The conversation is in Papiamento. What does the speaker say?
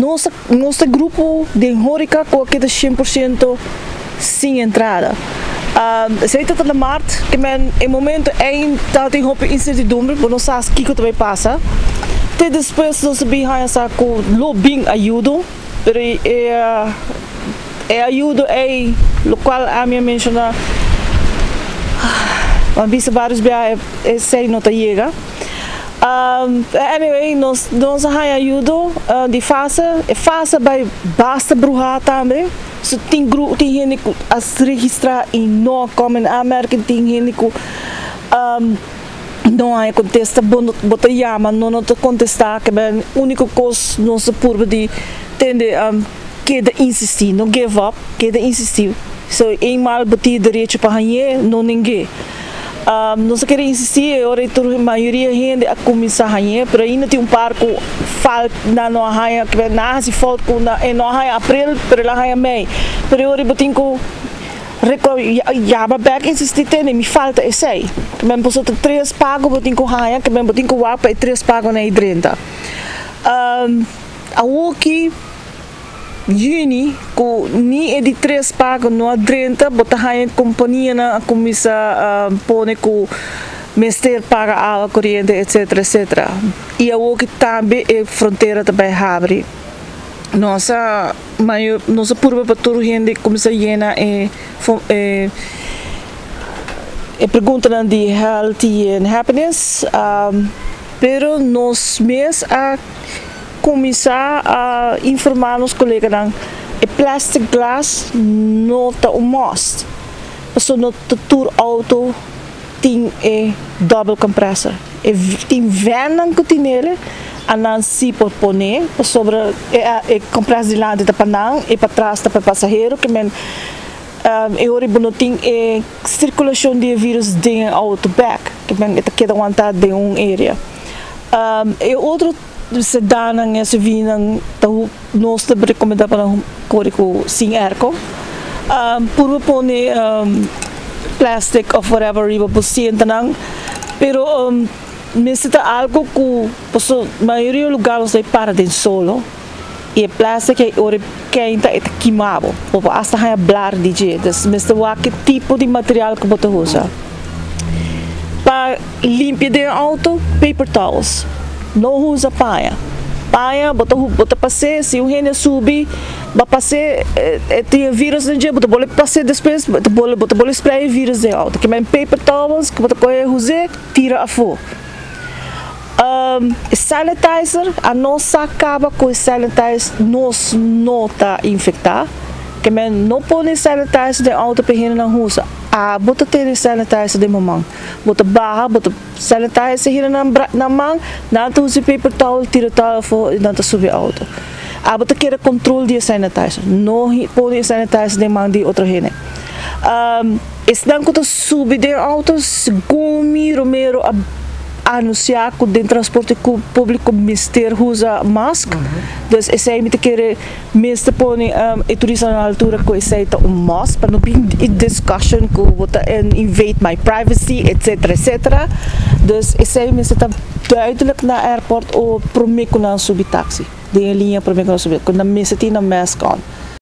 Nos ta grupo di horeca ku a keda 100% sin entrada. Esei ta na maart, ke men e momento ei tabatin hopi insertidumbre, bo no sa kiko ta bai pasa. Te despues nos a bin haña sa ku lo bin ayudo, pero e ayudo ei, lokual ami a menshoná, a bisa vários biaha, esei no ta yega. Anyway, nos a haña ayudo di FASA, e FASA bai basta bruhá tambe. So tin hende ku a registrá i no a kome in aanmerking, tin hende ku no a kontestá, bo ta yama, no ta kontestá, ke men úniko kos nos a purba di tende, keda insistí, no give up, keda insistí. So eenmaal bo tin derecho pa hañ'é, no neng'é. Nos a kere insistí i ora tur mayoria hende a kuminsá hañ'é, pero ainda tin un par ku falta, nan no a haña, ke nan a hasi fout ku nan e no a haña aprel, pero el a haña mei. Pero ora bo tin ku yama bèk insistí, tende mi falta esei. Ke men pasobra ta tres pago bo tin ku haña, ke men bo tin ku wak pa e tres pagonan ei drenta. Awoki yüni ku ni e di tres pago no a drenta, bo ta haña kompanianan a kuminsá pone ku mester paga awa, koriente, etcetera, etcetera. I awoki tambe e frontera ta bai habri. Nos a purba pa tur hende kuminsá yena e preguntanan di healthy and happiness, pero nos mes a kuminsá a informá nos koleganan, e plastic glass no ta un must. Pasobra no ta tur outo tin e double compressor. E tin vannan ku tin ele, anan si por pone, pasobra e compressor dilanti ta pa nan, e patras ta pa pasahero, ke men e ora bo no tin e sirkulashon di e virus den e outo bèk, ke men e ta keda wantá den un area. E otro sedannan, SUV-nan, ta nos ta rekomendá pa nan kore ku sin airco. Purba pone plastic of whatever riba bo sientonan, pero mester ta algo ku pasobra mayoria lugá nos ta para den solo i e plastic ei ora e keinta e ta kima bo, bo por asta haña blar di dje, dus mester wak ki tipo di material ku bo ta usa. Pa limpia den outo, paper towels, no usa paña. Paña bo ta pas'é, si un hende a subi, bo a pas'é, e tin e virus den dje, bo ta bolbe pas'é despues, bo ta bolbe spray e virus den outo. Ke men paper towels ku bo ta kohe us'é, tira afó. Sanitizer, a nos sa kaba ku e sanitizer nos no ta infektá. Ke men no pone sanitizer den outo pa e hendenan usa. Abo ta tene sanitizer den bo man. Bo ta baha, bo ta sanitize e hendenan nan man, nan ta usa paper towel, tira towel afó i nan ta subi outo. Abo ta keda control di e sanitizer. No pone e sanitizer den man di otro hende. Esnan ku ta subi den outo, segun mi Romero a anunsiá ku den transporte públiko mester usa mask. Dus esei mi ta kere mester pone e turistanan na altura ku esei ta un must pa no bin discussion ku bo ta invade my privacy, etcetera, etcetera. Dus esei mester ta duidelijk na airport o promé ku nan subi taxi. Den e liña promé ku nan subi, ku nan mester tin nan mask on.